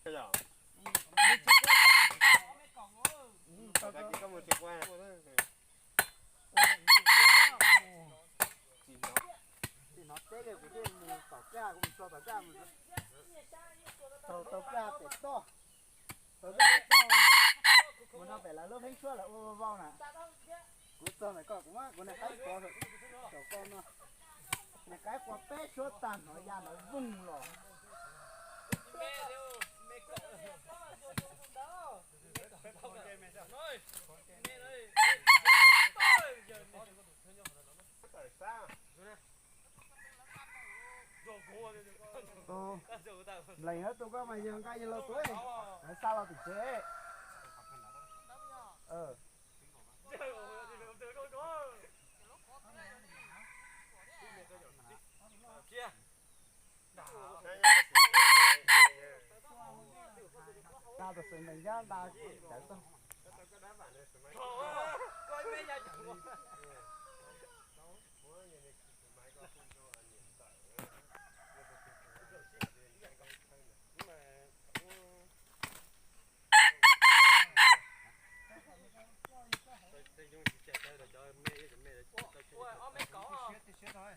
Tsis hnov teb li, kuv thiaj mus tom kaj, kuv mus txog tom kaj mus. Tau, tau kaj pem toj, tau kaj pem toj, mus rau pem lawv lub pheeb suab lawv ua vau vau na. Kuv txog ntawm koj, kuv muab kuv niag qaib qua saum koj no, niag qaib qua peb suab tag hnov ya ntawd voog los. Lees, tus koj mas yog nqaij yog lauj tus, lawv xa los tim tsev. Nta tus xwm nees yab nta cawv txog. Yog li niam ntxawm hais, niam ntxawm muab tus tub sai.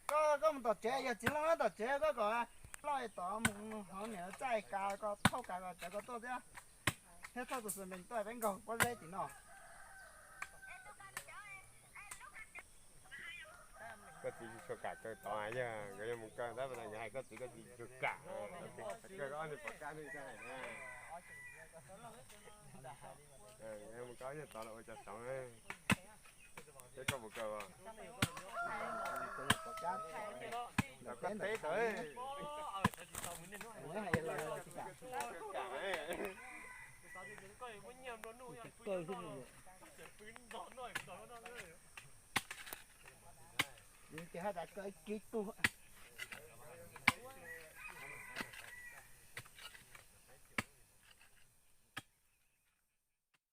Koj, koj mus tom tsev, yog txiv hlob tom tsev koj kom loj tod mus hauv niam txaj kav, koj thauj kav kom cawv koj tuaj thiab, thiab thauj tus xwm nees tuaj peb nkaug pob zeb tim no. Koj txiv tsis tshua kam kaw tod, yog nkawd yuav mus kaw tab, nkawd hais koj txiv, koj txiv tsis tshua kam. Koj ob niag pom kab nws hais na, nkawd yuav mus kaw ob niag tod los ua cov tod. Thiab koj puas kaw? Koj teb tod. Ces haj tas koj ib kib tug.